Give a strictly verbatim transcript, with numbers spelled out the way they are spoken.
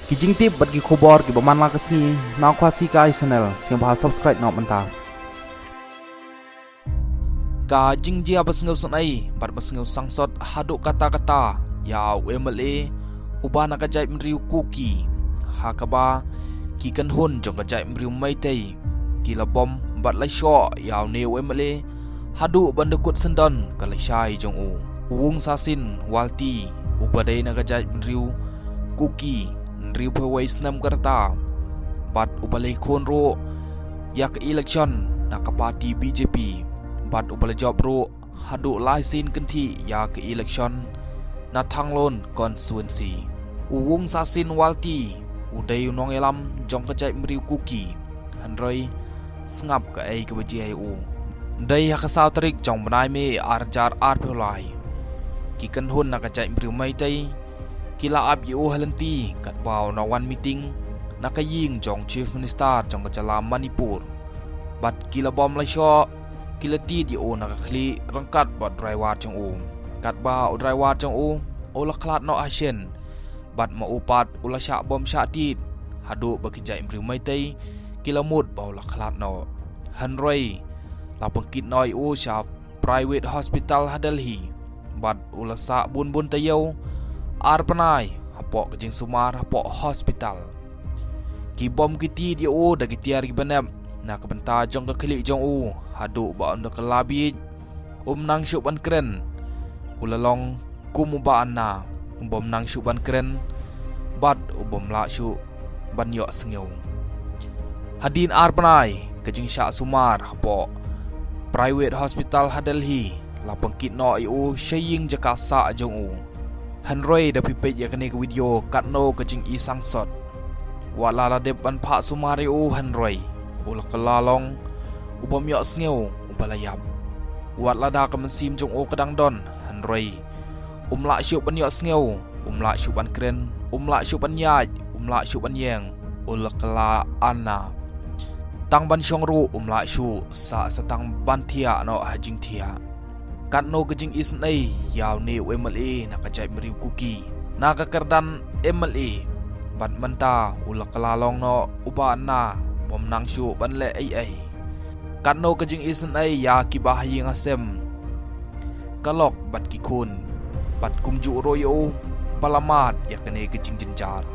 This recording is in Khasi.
Ki jingtip bad ki khubor kiba man la ka sngi na Khasi Kai Channel, sngewbha subscribe noh mynta. Ka jingjia ba sngewsynei bad ba sngewsangsot haduh katta katta ïa u M L A uba na ka jaitbynriew Kuki, ha kaba ki kynhun jong ka jaitbynriew Meitei ki la bom bad la shoh ïa une u M L A haduh ban da kut syndon ka lashai jong u. U Wungsassin Walti, uba dei na ka jaitbynriew Kuki, hynriewphew wei snem ka rta, bad uba la ïakhun ruh ïa ka election na ka party B J P, bad uba la jop ruh haduh lai sien kynthih ïa ka election na Thanglun constituency. U Wungsassin Walti u dei u nongïalam jong ka jaitbynriew Kuki, hynrei sngap kaei kaba jia ïa u. Dei ha ka saw tarik jong u bnai May ar hajar arphew lai, ki kynhun na ka jaitbynriew Meitei ki la ap ïa u ha lynti katba u na wan meeting na ka ïing jong Chief Minister jong ka jylla Manipur. Bad ki la bom la shoh, ki la tied ïa u na ka khlieh ryngkat bad u driver jong u. Katba u driver jong u u la khlad noh ha shen, bad ma u pat u la shah bom shah tied, haduh ba ki jaitbynriew Meitei ki la mut ba u la khlad noh. Hynrei la pynkit noh ïa u sha private hospital ha Delhi, bad u la sah bun bun taïew ar bnai hapoh ka jingsumar hapoh hospital. Ki bom ki tied ïa u da ki tiar kiba nep na ka bynta jong ka khlieh jong u, haduh ba ynda ka la bieit um nang shuh ban kren, u la long kum uba anna, u bym nang shuh ban kren bad u bym lah shuh ban ïohsngew. Hadien ar bnai ka jingshah sumar hapoh private hospital ha Delhi, la pynkit noh ïa u sha ïing jaka sah jong u. Hynrei da phi peit ïa kane ka video katno ka jingisangsot. Wat la la dep ban phah sumar ïa u hynrei u la kylla long u bym ïohsngew, uba la ïap. Wat lada ka mynsiem jong u ka dang don hynrei um lah shuh ban ïohsngew, um lah shuh ban kren, um lah shuh ban ïaid, um lah shuh ban ïeng, u la kylla anna. Tang ban shong ruh um lah shuh, sah sa tang ban thiah noh ha jingthiah. Katno ka jingisynei ïa une u M L A na ka jaitbynriew Kuki, na ka kyrdan M L A. Bad mynta u la kylla long noh uba anna, bym nang shuh ban leh ei ei. Katno ka jingisynei ïa kiba ha ïing ha sem, ka lok bad ki khun, bad kumjuh ruh ïa u ba la mad ïa kane ka jingjynjar.